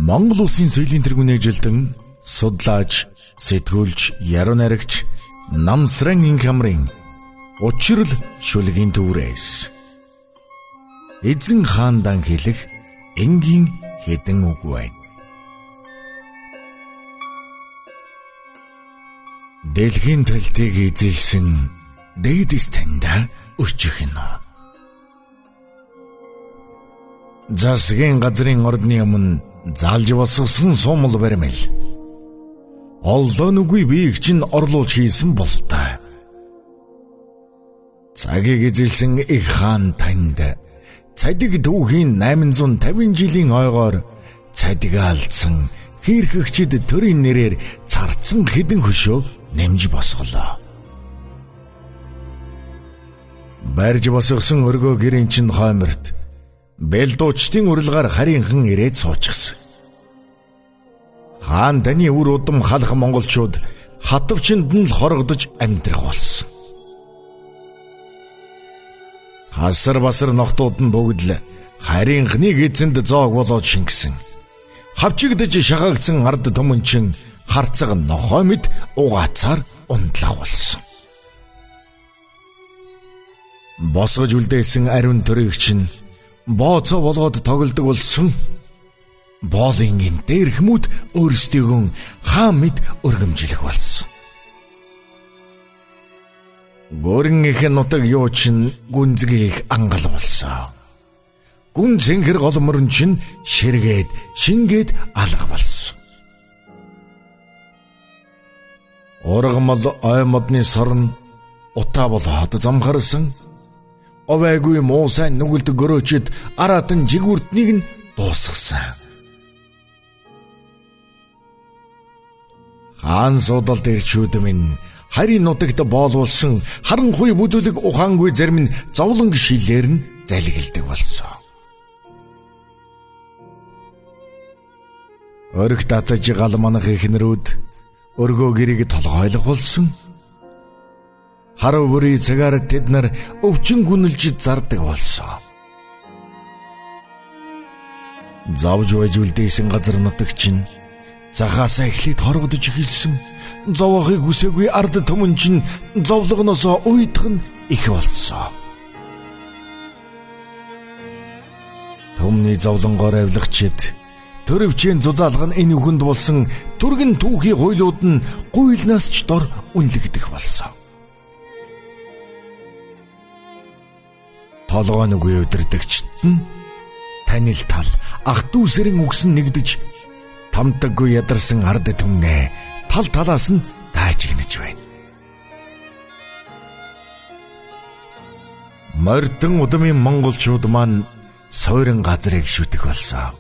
Монгол Улсын соёлын тэргүүний ажилтан, судлаач, сэтгүүлч, яруу найрагч Намсран Инхамрын Учрал шүлгийн төврээс Эзэн хаан дан хэлэх энгийн хэдэн үг байна. Дэлхийн төлтийг эзэлсэн дээдэс таньда өчөх нь. Засгийн газрын ордны өмнө залж босгосон сумал баримл. Олон үгүй биеийг чинь орлуулж хийсэн болтой. Цагийг эзэлсэн их хаан танд цадиг түүхийн 850 жилийн ойгоор цадигаалдсан хийрхэгчид төрийн нэрээр царцсан хэдэн хөшөө нэмж босголоо. Барьж босгосон өргөө гэрийн чин хойморт бэлдуучдын урилгаар харийнхан ирээд суучихсан. Хаан таны үр удам халах монголчууд хатвчинд нь л хорогдож амьдрах болсон. Хасар басар нохтууд нь бүгд л харийнхныг эзэнд зоог болоод шингэсэн. Хавчигдж шахагдсан ард түмэн чин харцаг нохой мэд угаацаар ундлах болсон. Босгож үлдээсэн ариун төрийг чинь бооцоо болгоод тоглодог болсон. Боолын энэ дээрхмүүд өөрсдийгөө хаан мэд өргөмжлөх болсон. Гөрн их нутаг юу чин гүнзгий их ангал болсон. Гүн цэнхэр гол мөрөн чин ширгээд шингээд алга болсон. Ургамал ой модны сорн утаа болоод замхарсан. Овайгүй муу сайн нүгэлд гөрөөчд араатан жигүүртнийг нь дуусгасан. Хаан судалд ирчүүд минь харийн нутагт боолуулсан харанхуй бүдүүлэг ухаангүй зарим нь зовлон шилээр нь залгилдаг болсон. Өрх татаж гал манах эхнэрүүд өргөө гэрийг толгойлох болсон. Харав бүрийн цагаар тэд нар өвчин гүнэлж зардаг болсон. Зовж байж үлдээсэн газар нутаг чинь захаасаа эхлээд хорогдож эхэлсэн. Зовоохыг хүсээгүй ард түмэн чинь зовлогоноос уйдах нь их болсон. Түмний зовлонгоор авилгачид төрөвчийн зузаалга нь энэ үхэнд болсон түргэн түүхий хуйлууд нь гуйлнаас ч дор үнэлэгдэх болсон. Толгой нүггүй удирдагчид нь танил тал ах дүүсэрэн үгсэн нэгдэж тамтаггүй ядарсан ард түмнээ тал талаас нь даажигнаж байна. Мордон удмын монголчууд маань суурин газрыг шүтэх болсон.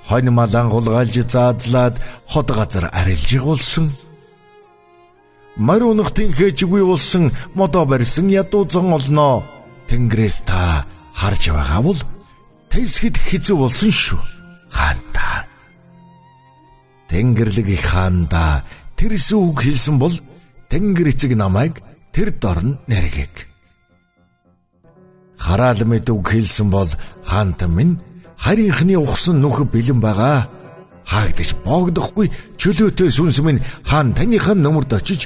Хонь малан хулгайлж заазлаад хот газар арилж болсон. Морь унах тэнхээчгүй болсон модоо барьсан ядуу зон олноо. Тэнгэрээс та харж байгаа бол тэсгэд хэцүү болсон шүү. Хаанта. Тэнгэрлэг их хаанда тэрсэн үг хэлсэн бол Тэнгэр эцэг намайг тэр дорн нэргэг. Хараал мэд үг хэлсэн бол хаанта минь харийнхны ухсан нүх бэлэн байгаа. Хаагдаж боогдохгүй чөлөөтэй сүнс минь хаан таныхаа нөмөрд очиж